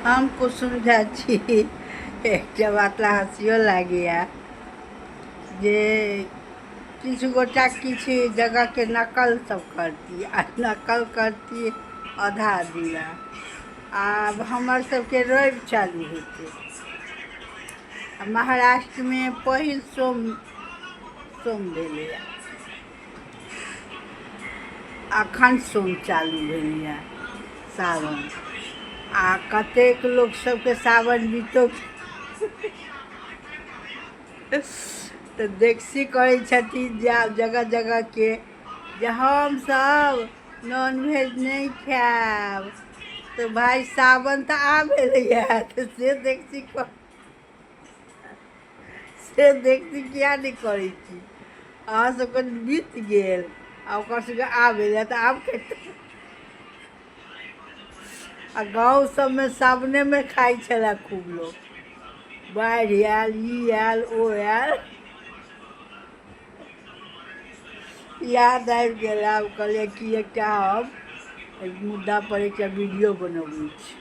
हम कुसुम झा छी। एकटा बात ला हँसियो लागैए जे किछु गोटा किछु जगहके नकल सब करती आ नकल करती आधा अधूरा। आब हमर सबके रवि चालू हेतै आ महाराष्ट्रमे पहिल सोम सोम भेलैए। अखन सोम चालू भेलैए सावन आ कतेक लोक सबके सावन बीतो तऽ देखसी करै छथिन जे आब जगह जगहके जे हमसब नॉनवेज नहि खायब। तऽ भाय सावन तऽ आब एलैए तऽ से देखसी कऽ से देखसी किया नहि करै छी? अहाँ सबके बीत गेल आ ओकर सबके आब एलै तऽ आब खेतै। आ गाँव सबमे सावनेमे खाइ छलै खूब लोक। बाढ़ि आयल, ई आयल, ओ आयल, याद आबि गेल। आब कहलियै कि एकटा हम एहि मुद्दापर एकटा वीडियो बनबै छी।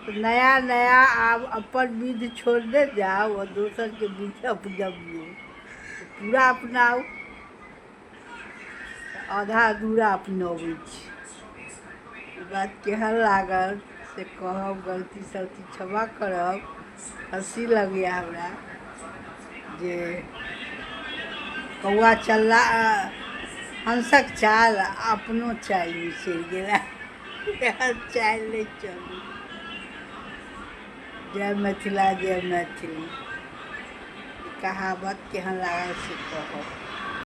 तऽ नया नया आब अपन विध छोड़ने जाउ आ दोसरके विध अपनबियौ, पूरा अपनाउ, आधा अधूरा अपनबै छी। ई बात केहन लागल से कहब, गलती सलती क्षमा करब। हँसी लगैए हमरा जे कौआ चलला हंसक चाल अपनो चालि बिसरि गेला। चालि नहि चलू। जय मिथिला, जय मैथिली। ई कहावत केहन लागल से कहब।